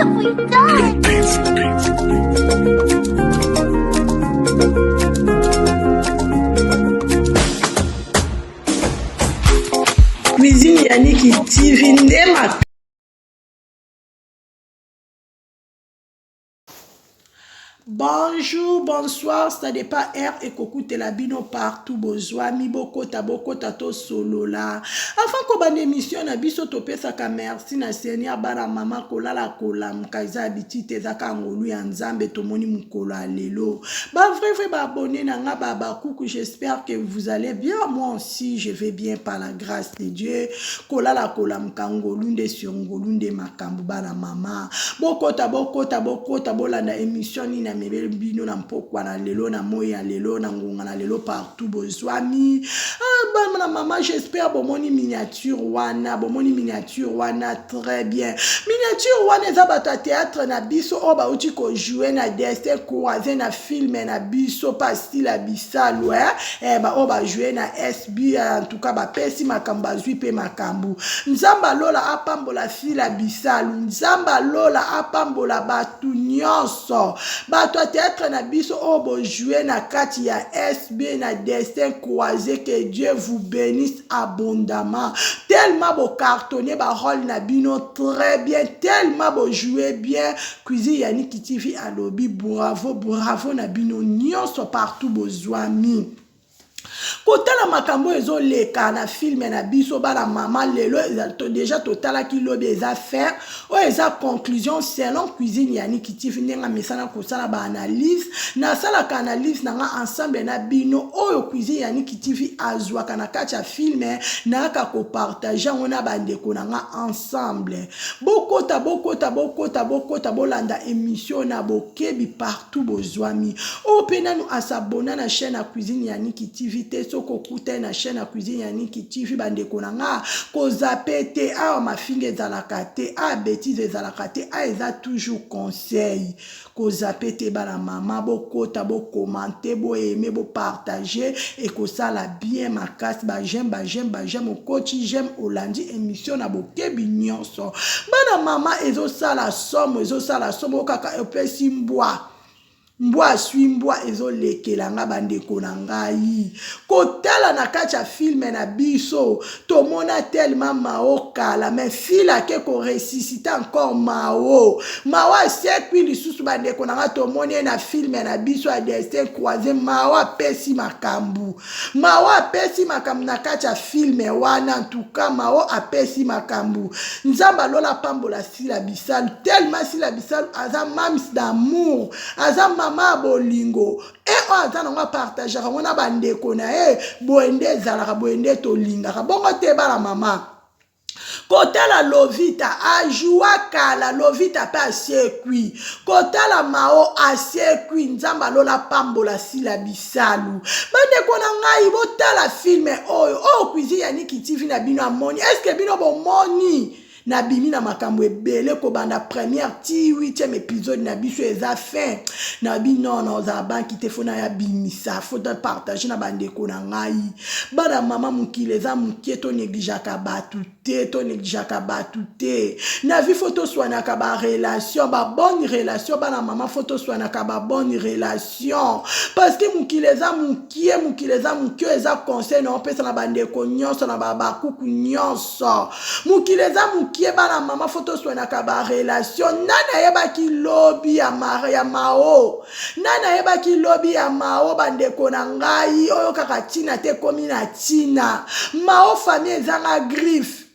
have we done? Cuisine Yannick TV nde Bonjour, bonsoir, ça dépend heure ekokutela bino partout bozwami bokota bokota tosolola. Avant kobanda émission na biso topesaka merci na Seigneur bana mama kolala kolamuka eza habitude te eza kaka ngolu ya Nzambe tomoni mokolo ya lelo. Ba vrai vrai ba abonné na nga ba bakuku j'espère que vous allez bien moi aussi je vais bien par la grâce de Dieu. Kolala kolamuka ngolu nde sur ngolu nde makambo bana mama. Bokota bokota bokota bolanda emission nini namemeli bino na mpokwa na lelo na moi ya lelo na ngonga na lelo partout bozwami. Ah, bana mama j'espère bomoni miniature wana bomoni miniature wana très bien. Miniature wana eza bato ya théâtre na biso oyo bauti kojoue na destin croise na film na biso pa Sila Bisalu eh? Eh, ba oyo bajoue na SB en tout cas bapesi makambo bazwi mpe makambo. Nzambe alola apambola Sila Bisalu, Nzambe alola apambola bato nyonso, bato ya théâtre na biso oyo bojoue na kati ya SB na destin croise, que Dieu vous bénisse abondamment. Tellement bo cartonner ba rôle na bino très bien, tellement bo jouer bien. Cuisine Yannick TV alobi bravo bravo na bino nyonso partout bozwami. Kotala makambo oyo ezoleka na filme na biso bana mama lelo deja totalaki lobi eza fin oyo eza conclusion selon cuisine ya Niki TV ndenge amesana kosala ba analyse nasalaka analyse na nga ensemble na bino oyo cuisine ya Niki TV azwaka na kati ya filme nayaka kopartage yango na bandeko na nga ensemble bokota bokota bokota bokota bolanda emission na bokebi partout bozwami oyo mpe nanu asabona na chaîne ya cuisine ya Niki TV te soki okutani na chaîne ya cuisine ya Niki TV bandeko na nga kozape te awa mafinga ezalaka te awa betise ezalaka te awa eza toujours conseil kozape te bana mama bokota bokomante boaime bopartage ekosala bien makasi ba j'aime ba j'aime ba j'aime okoti j'aime olandi émission na bokebi nyonso bana mama ezosala somo ezosala somo kaka epesi mbwa mbwa aswi mbwa ezolekela nga bandeko na ngai kotala na kati ya filme na biso tomona tellement mao kala mais fila ake koressuscite encore mao mao asekwi lisusu bandeko na nga tomoni ye na filme na biso ya destin croise mao apesi makambo mao apesi makambo na kati ya filme wana ntuka mao apesi makambo nzambe alola apambola sila bisalu tellement sila bisalu aza mams d'amour aza mama ya bolingo e oyo aza nango apartageaka yango na bandeko na ye boye nde ezalaka boye nde tolingaka bongo te bana mama kotala lovita ajua kala lovita mpe asekwi kotala mao asekwi nzambe alola pambola sila bisalu bandeko na ngai botala filme oyo oyo cuisine ya niki tv na bino amoni eske bino bomoni nabimi na makambo ebele kobanda première ti 8e épisode na biso eza fin nabi non naozala banki te fo naya bimisa fo partage na bandeko na ngai bana mama mokili eza moke to negligeaka bato te to negligeaka bato te na vie fo toswanaka barelation babonne relation bana mama fo toswanaka babonne relation parce que mokili eza mokie mokili eza mokie eza conseil na opesa na bandeko nyonso na babakuku nyonso mokili eza mokie bana mama fo toswanaka barelation nani ayebaki lobi ya, ma, ya mao nani ayebaki lobi ya mao bandeko na ngai oyo kaka ntina te ekomi na ntina mao famille ezanga griffe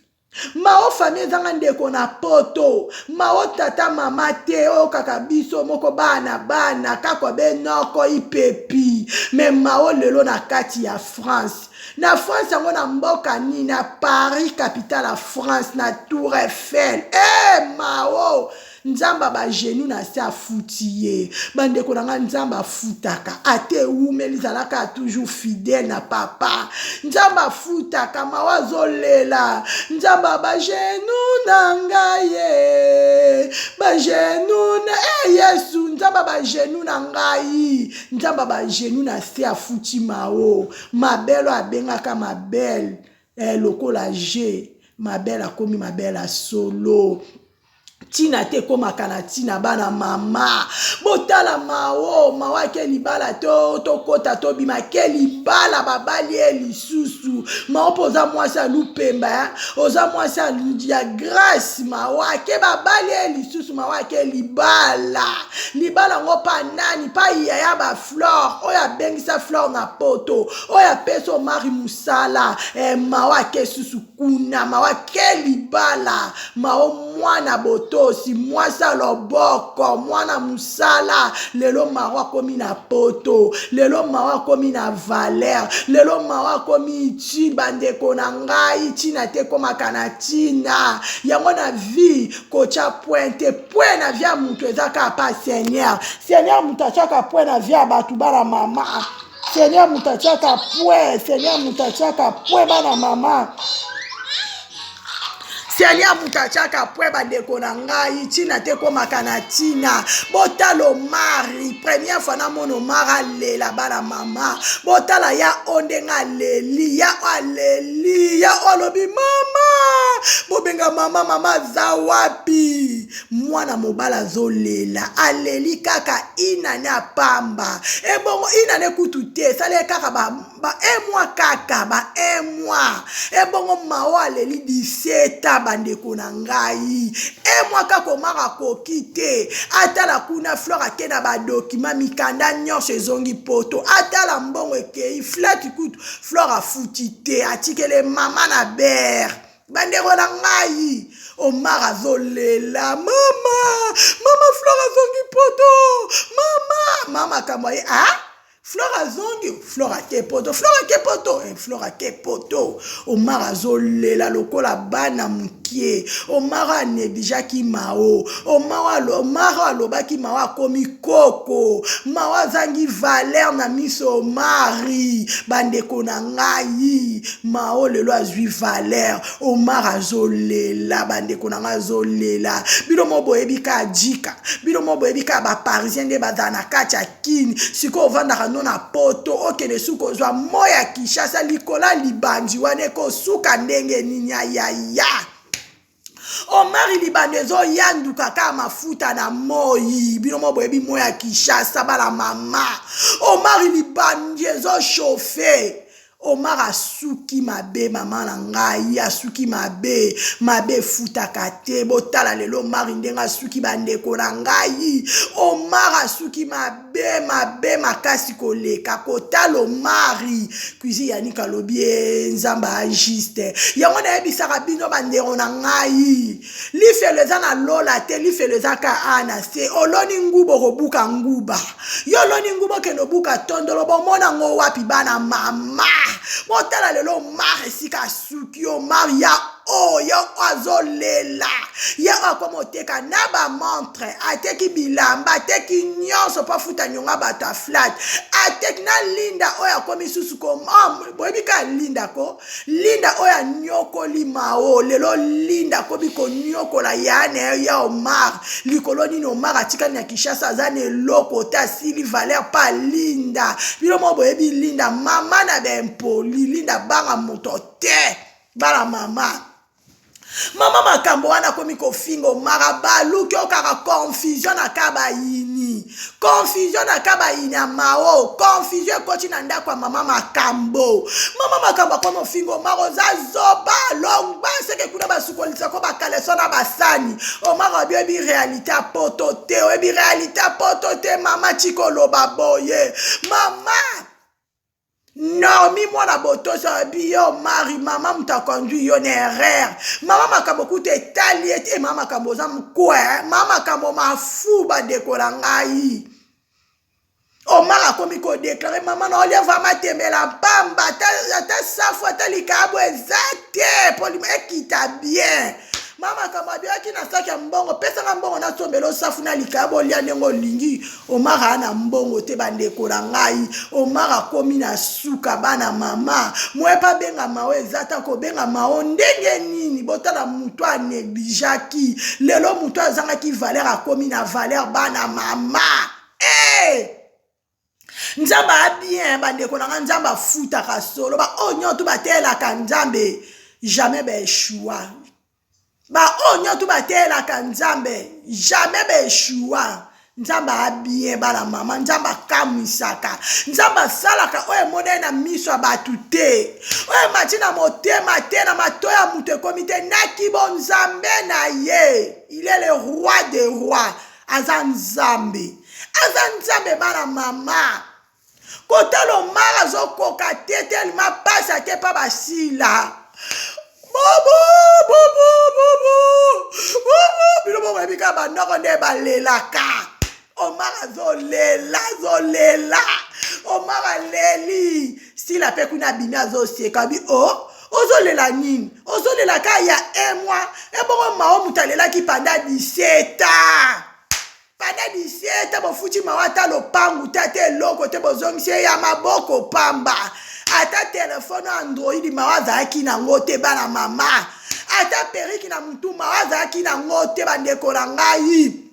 mao famille ezanga ndeko na poto mao tata mama te oyo kaka biso moko bana bana kaka benoko ipepi me mao lelo na kati ya france na france yango na mboka nini na paris capitale ya france na tour eiffel e eh, mao nzambe bagenou na se afuti ye bandeko na ngai nzambe afutaka ata ewumeli zalaka toujours fidèle na papa nzambe afutaka mawa azolela nzambe bagenou na ngai ye bagenou na e eh, yesu nzambe bagenou na ngai nzambe bagenou na se afuti mao mabele oyo abengaka mabele eh, lokola je mabele akomi mabele ya solo. Ntina te ekomaka na ntina bana mama botala mao mao ake libala to tokota tobima ke libala babali ye lisusu mao mpo oza mwasi ya lupemba eh? oza mwasi ya grace mao ake babali ye lisusu mao ake libala libala yango pa nani pa yaya ba flore oyo abengisa flore na poto oyo apesa omari mosala eh, mao ake susu kuna mao ake libala Mao mwana botosi mwasi ya loboko mwana musala lelo mao akomi na poto lelo mao akomi na valeur lelo mao akomi ti bandeko na ngai ntina te ekomaka na ntina yango na vie kotya point te point na vie ya moto eza kaka pa seigneur seigneur moto atyaka point na vie ya bato bana mama seigneur moto atyaka point seigneur moto atyaka point bana mama Seigneur moto atiaka point bandeko na ngai ntina te ekomaka na ntina botala omari première fois namona omari alela bana mama botala ya o ndenge aleli ya o aleli ya o alobi mama bobenga mama mama aza wapi mwana mobali azolela aleli kaka inane apamba ebongo inane kutu te esali kaka ba ba un mois kaka ba un mois ebongo mao aleli 17 ans bandeko na ngai un mois kaka omar akoki te atala kuna flore ake na badokima mikanda nyonso ezongi poto atala mbongo ekei flat kutu flore afuti te atikele mama na bere bandeko na ngai omar azolela mama mama flore azongi poto mama mama makambo aye ah? Flore azongi Flore ake poto Flore ake poto eh, Flore ake poto Omar azolela lokola bana mokie Omar anegligeaki Mao Omar, Omar alobaki Mao akomi koko Mao azangi valeur na miso Omari bandeko na ngai Mao lelo azwi valeur Omar azolela bandeko na ngai azolela bino mo boyebi ka jika bino mo boyebi ka ba parisien nde bazala na kati ya kin sikoyo ovandaka no na poto okende suka ozwa moi ya kinshasa likolo ya libandi wana ekosuka ndenge nini ayaya omari libanda ezoyanduka kaka mafuta na moi bino mo boyebi moi ya kinshasa bala mama omari libandi ezochauffe Omar asuki mabe mama na ngai asuki mabe mabe efutaka te botala lelo Omar ndenge asuki bandeko na ngai Omar asuki mabe mabe makasi koleka kotala Omar cuisine Yannick alobi eh, nzambe ajuste yango nayebisaka bino bandeko na ngai Lifelo eza na lola te, lifelo eza ka a na se. Oloni nguba okobuka nguba. Yo oloni nguba okende obuka tondolo, bomona ngo wapi bana mama? Botala lelo Omar esika asuki, Omar ya oyo oh, azolela ye oyo akoma oteka na bamontre ateki bilamba ateki nyonso mpo afuta nyonga bato ya flat ateki na linda oyo akomi susu ko oh, boyebi kaka linda ko Linda oyo anyokoli Mao lelo Linda akomi konyokola ya na ye ya Omar likolo nini Omar atikali na Kinshasa aza na eloko te asili valeur pa Linda bino moko boyebi Linda mama na ba impoli Linda banga moto te bana mama mama makambo wana akomi kofinga omar abaluki okaka confusion na ka bayini confusion na ka bayini ya mao confusion ekoti na ndako ya mama makambo mama makambo akomi ofinga omar oza zoba longba seke kuna basukolisa ko bakaleso na basani omar oyebi oyebi realite ya poto te oyebi realite ya poto te mama tikoloba boye mama Naomi mwana botosi alobi yo mari mama moto aconduit yo na erreur mama makambo kutu etali ye te mama makambo oza mokwe eh? mama makambo mafu bandeko na ngai omar akomi kodeklare mama na olia vraimen atembela mpamba ata safu ata likabo eza te mpo ekita bien mama makambo abiyaki na saki ya mbongo pesanga mbongo nasombela osafu na likabo olia ndenge olingi Omar aa na mbongo te bandeko na ngai Omar akomi na suka bana mama moye pa benga mao eza ta kobenga mao ndenge nini botala moto anegligeaki lelo moto azangaki valeur akomi na valeur bana mama hey! Eh! nzambe abien bandeko na ngai nzambe afutaka solo baoyo nyonso bateyelaka nzambe jamais baeshua. Baoyo nyonso bateyelaka Nzambe jamais ba echoua. Nzambe a bien bana mama, Nzambe akamwisaka, Nzambe asalaka oyo emonani na miso ya bato te, oyo emati na motema te, na matoi ya moto ekomi te, na kibonzambe na ye. Il est le roi des rois, aza Nzambe, aza Nzambe bana mama. Kotala Omar azokoka te tellement pasi ake pa basila. Bobo bobo bobo bobo bino boyebi kaka banoko nde balelaka. Omar azolela azolela Omar aleli Sila mpe kuna abimi azoseka bi o oh, ozolela nini ozolela kaka ya un mois ebongo mao moto alelaki pendant 17 ans Pendant 17 bofuti mawa ata lopangu te ata eloko te bozongisi ye ya maboko pamba ata telefone android mawa azalaki nango te bana mama ata periki na mutu mawa azalaki nango te bandeko na ngai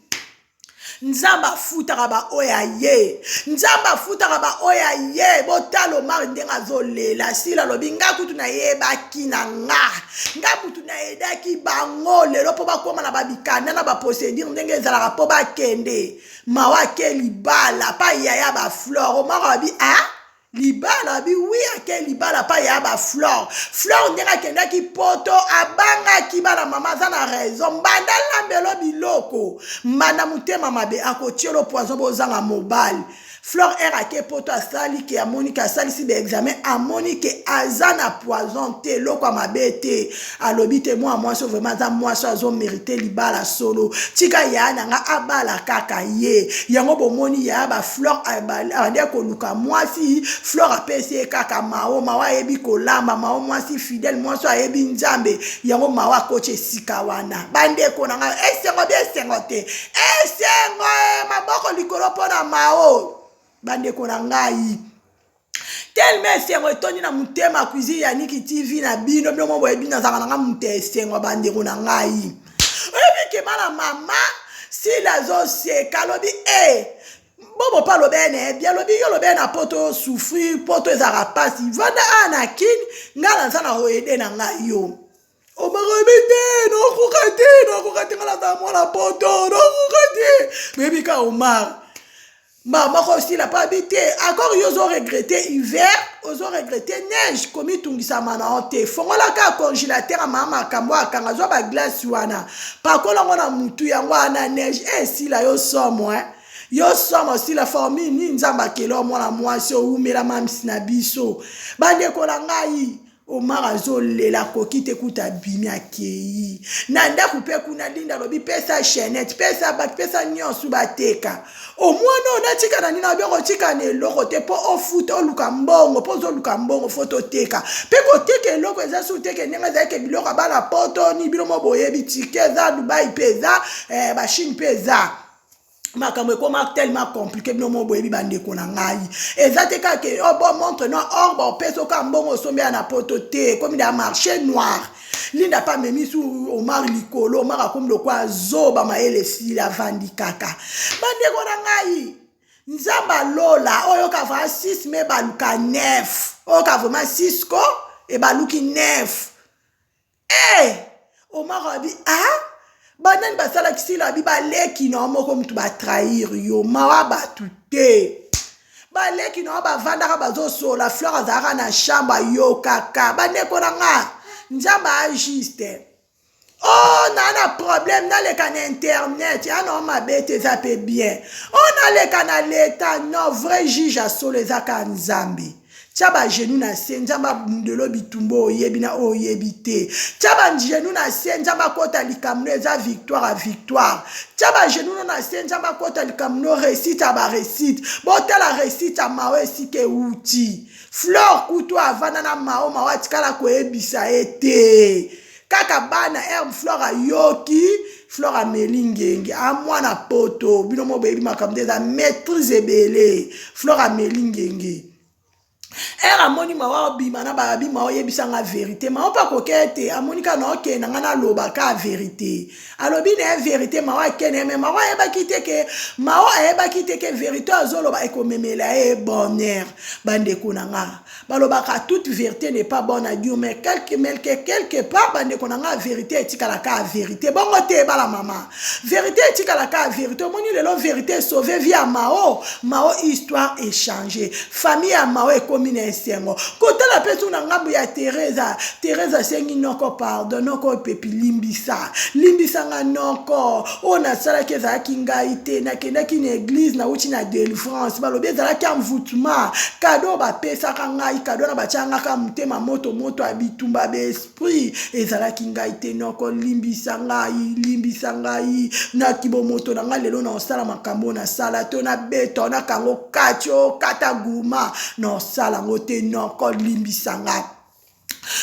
nzambe afutaka baoyo ya ye nzambe afutaka baoyo ya ye botala omar ndenge azolela sila alobi nga kutu nayebaki na nga nga mutu nayedaki bango lelo mpo bakóma na babikanda na baprocédure ndenge ezalaka mpo bakende mawa ake libala pa yaya baflore omar abi a ah? libala abi wi ake libala pa yaya baflore flore ndenge akendaki poto abangaki bana mama aza na raison mbanda lambelo biloko mbanda motema mabe akotielo poison bozanga mobali Flore heure ake poto asali ke amoni ke asalisi ba examen amoni ke aza na poison te eloko ya mabe te alobi te mwana mwasi oyo vraiment aza mwasi oyo azo merite libala solo tika yaya na nga abala kaka ye yango bomoni yaya ba Flore abandi koluka mwasi Flore apesi ye kaka mao mao ayebi kolamba mao mwasi fidèle mwasi oyo ayebi nzambe yango mao akoti esika wana bandeko na ngai esengo bi esengo te esengo e maboko likolo mpo na mao bandeko na ngai telema esengo etondi na motema cuisine ya niki tv na bino bino mo boyebi nazalaka na ngai moto ya esengo bandeko na ngai oyebi kema na mama sila azoseka alobi e eh, bobo mpe alobi ye na ye bi alobi yo olobi ye na poto osouffrir poto ezalaka mpasi vanda awa na kini ngai naza na koyede na ngai yo Obakobi te nakoka te nakoka te nga nazala mwana poto nakoka te boyebi ka Omar ma moko osila mpo abi te accord yo ozo regrete hiver ozo regrete neige komitungisama na yo te fongola kaka congélateur ya maa makambo akanga zwa baglace wana pakola yango na mutu yango wana neige esila yo somo eh. yo somo osila formule nini nzambe akela mwana mwasi owumela mamisi na biso bandeko na ngai Omar azolela akoki te kuta abimi akei na ndako mpe kuna Linda alobi pesa chainette pesa baki pesa nyonso bateka omwana oyo natika na nini abi okotika na eloko te mpo ofuta oluka mbongo mpo ozoluka mbongo fo toteka mpe koteka eloko eza su teke ndenge ezalaki biloko ya bana poto ni bino mo boyebi tike eza Dubai mpe eza eh, bachine mpe eza makambo ekoma tellement compliqué bino mo boyebi bandeko na ngai eza te kaka ke oh, bo montre no or baopesa oka mbongo osombi ya na poto te ekomi na marché noir linda mpe amemi su omar likolo omar akomi lokola zoba mayele esili avandi kaka bandeko na ngai nzambe alola oyo ka vraimen 6 me baluka 9 oyo ka vraimen 6 ko ebaluki 9 Eh! Omar abi ah banani basalaki sila abi baleki na yo moko mutu ba trahir yo mawa batu te baleki na yo bavandaka bazosola fleur azalaka na chambre ayokaka bandeko na nga nzambe ajuste oh naa na problème naleka na internet ya nao mabe te eza mpe bien oh naleka na leta non vrai juge ya solo eza kaka nzambe Tia ba genoux na se nzambe abundelo bitumba oyebi na oyo oyebi te. Tia ba genoux na se nzambe akota likambo no eza victoire ya victoire. Tia ba genoux no na se nzambe akota likambo no réussite ya ba réussite. Botala réussite ya Mao esika ewuti. Flore kutu avanda na Mao, Mao atikala koyebisa ye te. Kaka bana herbe Flore ayoki Flore ameli ngenge a mwana poto bino mo boyebi makambo nde eza maîtrise ebele Flore ameli ngenge. Ere amoni mawa obima na babi mawa oyebisa nga verite mawa mpe akoki ete amoni kaka na okende na nga naloba kaka verite alobi na ye verite mawa akende ye me mawa ayebaki te ke mawa ayebaki te ke verite azoloba ekomemela ye bonheur bandeko na nga balobaka toute verite n'est pas bonne à dire mais quelque, mais quelque part bandeko na nga verite etikala kaka verite bongo te ebala mama verite etikala kaka verite omoni lelo verite esauve vie ya mao mao histoire echange famille ya mao ekomi na esengo kotala mpe su na ngambo ya teresa teresa asengi noko pardon noko pepi limbisa limbisa nga noko oyo nasalaki ezalaki ngai te nakendaki na eglise nauti na delivrance balobi ezalaki envoutement kado bapesaka ngai kado na batyangaka motema moto moto ya bitumba Prix ezalaki ngai te noko limbisa ngai limbisa ngai na kibomoto na ngai lelo naosala makambo oyo nasala to nabeta nakango kati okata guma naosala yango te noko limbisa ngai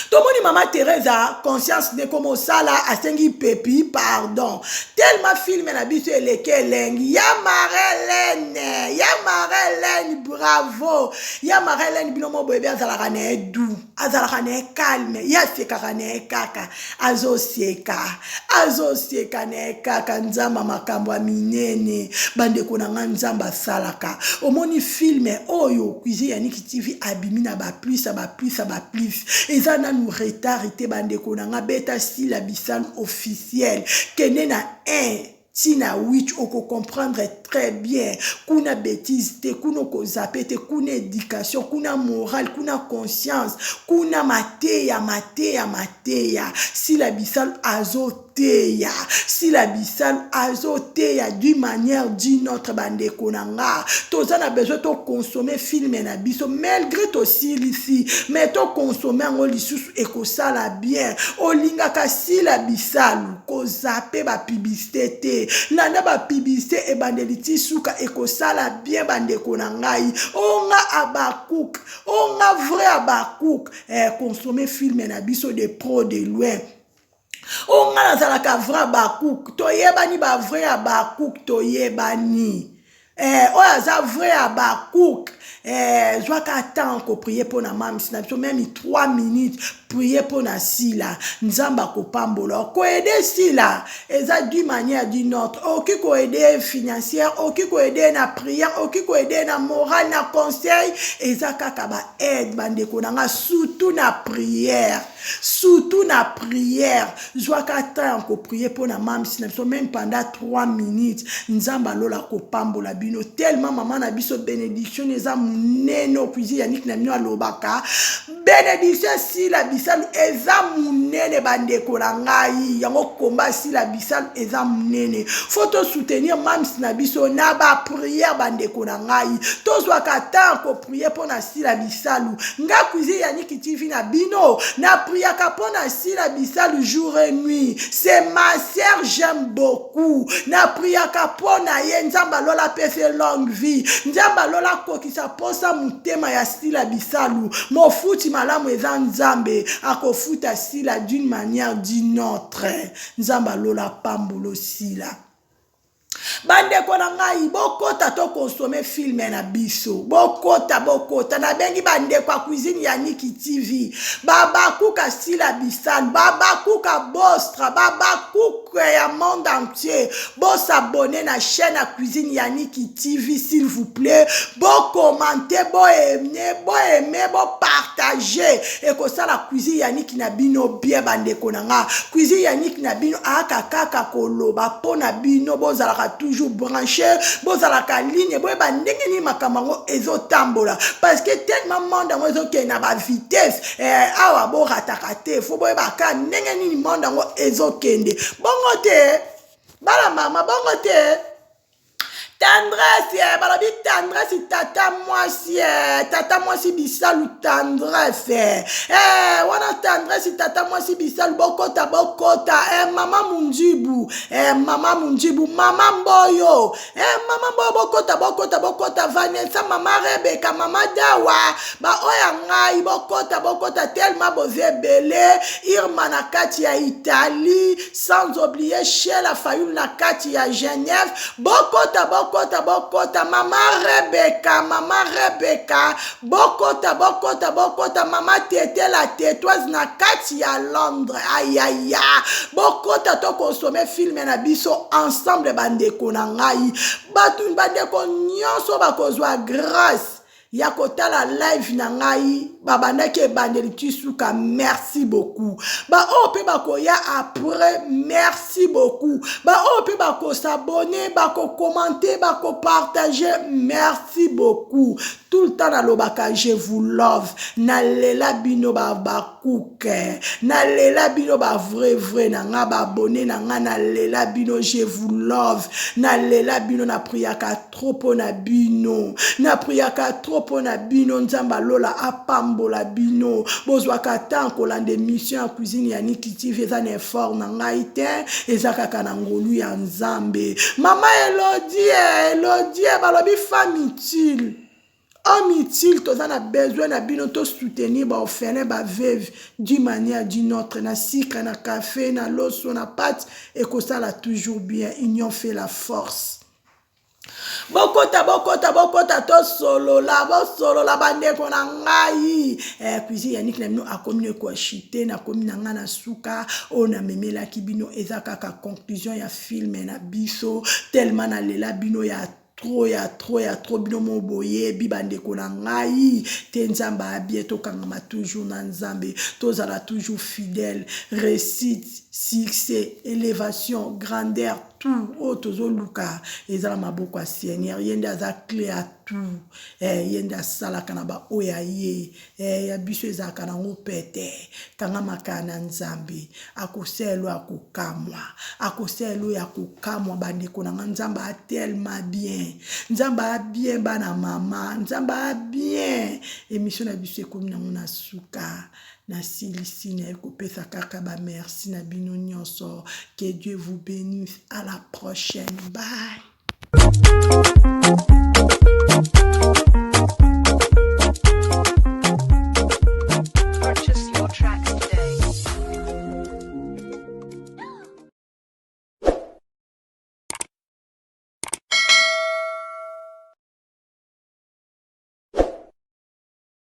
tomoni mama teresa conscience nde koma osala asengi pepi pardon tellement filme na biso eleki elengi ya marelene ya marelene bravo ya marelene bino mo boyebi azalaka na ye doux azalaka na ye calme ye asekaka na ye kaka azoseka azoseka na ye kaka nzambe makambo ya minene bandeko na ngai nzambe asalaka omoni filme oyo cuisine ya niki tv abimi na baplus ya baplus ya baplus eza nanu retard te bandeko na ngai beta sila bisalu officiel kende na 1 ti na 8 oko comprendre très bien kuna betise te kuna okozape te kuna éducation kuna morale kuna conscience kuna mateya mateya mateya sila bisalu azoteya sila bisalu azoteya d'une manière d'une autre bandeko na nga toza na besoin tokonsome filme na biso malgré tosilisi mais tokonsome yango lisusu ekosala bien olingaka sila bisalu kozape ba publicité te landa ba publicité ebandeli ti suka ekosala bien bandeko na ngai onga abakuk onga vrai abakuk eh, consommer film na biso de pro de loin onga nazalaka vrai abakuk toyebani ba vrai abakuk toyebani Eh, oyo aza vrai abakuk eh, zwaka temps koprie mpo na mams na biso meme 3 minutes prie mpo na sila nzambe akopambola koede sila eza d'une manière d'une autre okoki koede financière okoki koede na prière okoki koede na morale na conseil eza kaka ba aide bandeko na nga surtout na prière surtout na prière zwaka temps ya koprie mpo na mamsi na biso meme pendant 3 minutes nzambe alola kopambola bino tellement mama na biso bénédiction eza monene okuizi yaniki na bino alobaka benediction sila bisalu eza munene bandeko na ngai yango komba sila bisalu eza munene fo tosoutenir mams na biso na bapriere bandeko na ngai tozwaka temps koprie mpo na sila bisalu nga cuisine yaniki tv na bino na priaka mpo na sila bisalu jour et nuit c'est ma sœur j'aime beaucoup na priaka mpo na ye nzambe alola apesi longue vie nzambe alola akokisa posa motema ya sila bisalu mofuti malamu eza nzambe akofuta sila d'une manière d'une autre nzambe alola apambolo sila bandeko na ngai bokota tokonsome filme na biso bokota bokota nabengi bandeko ya cuisine ya niki tv babakuka sila bisalu babakuka bostra babakuka ya monde entier bosabone na chaîne ya cuisine ya niki tv s'il vous plaît bokomante boaime boaime bopartage ekosala cuisine ya niki na bino bien bandeko na nga cuisine ya niki na bino ayaka kaka koloba mpo na bino bozalaka toujours branche bozalaka ligne boyeba ndenge nini makambo yango ezotambola parce que tellement monde yango ezokende na bavitesse eh, awa borataka te fo boyeba kaka ndenge nini monde yango ezokende bongo te bana mama bongo te tendresse eh, balobi tendresse tata mwasi eh, tata mwasi bisalu tendresse eh, eh, wana tendresse tata mwasi bisalu bokota bokota eh, mama mundibu eh, mama mundibu mama mboyo eh, mama mboyo bokota bokota bokota vanessa mama rebeka mama dawa baoyo ya ngai bokota bokota telema boza ebele irma na kati ya italie sans oublier shela fayulu na kati ya genève bokota bokota. Bokota, bokota, mama Rebeka, mama Rebeka, bokota, bokota, bokota, mama Tete la tetoise na kati ya Londres. Ayaya, bokota to consommer film na biso ensemble bandeko na ngai. Bato bandeko nyonso bakozwa grâce ya kotala live na ngai babandaki ebandeli ti suka merci beaucoup baoyo mpe bakoya après merci beaucoup baoyo mpe bakosabone bakokomante bakopartage merci beaucoup tout le temps nalobaka je vous love nalela bino bakuke nalela bino bavrai vrai na nga baabone na nga nalela bino je vous love nalela bino na priaka trop mpo na bino na priaka trop mpo na bino nzambe alola apambola bino bozwaka temps kolanda émission ya cuisine ya niki tv eza na effort na ngai te eza kaka na ngolu ya nzambe mama elodie elodie balobi femme utile homme utile toza na besoin na bino tosoutenir baorphelin baveuve d'une manière d'une autre na sucre na café na loso na pate ekosala toujours bien union fait la force bokota bokota bokota tosolola bosolola bandeko na ngai eh, cuisine yaniki na bino akomi no ekoachite nakomi na ngai na suka oyo namemelaki bino eza kaka conclusion ya filme na biso tellement nalela bino ya trop ya trop ya trop bino mo boyebi bandeko na ngai te nzambe abie tokangama toujours na nzambe tozala toujours fidèle réussite succès élévation grandeur tout oyo tozoluka eza na maboko ya seigneur ye nde aza clé ya tout eh, ye nde asalaka na baoyo ya ye eh, ya biso ezalaka nango pete kangamaka na nzambe akosala ya kokamwa akosala ya kokamwa bandeko na nga nzambe atelema bien nzambe abien bana mama nzambe abien émission na biso ekomi nango na suka nasilisi naye kopesa kaka bamerci na bino nyonso que dieu vous bénisse à la prochaine bye.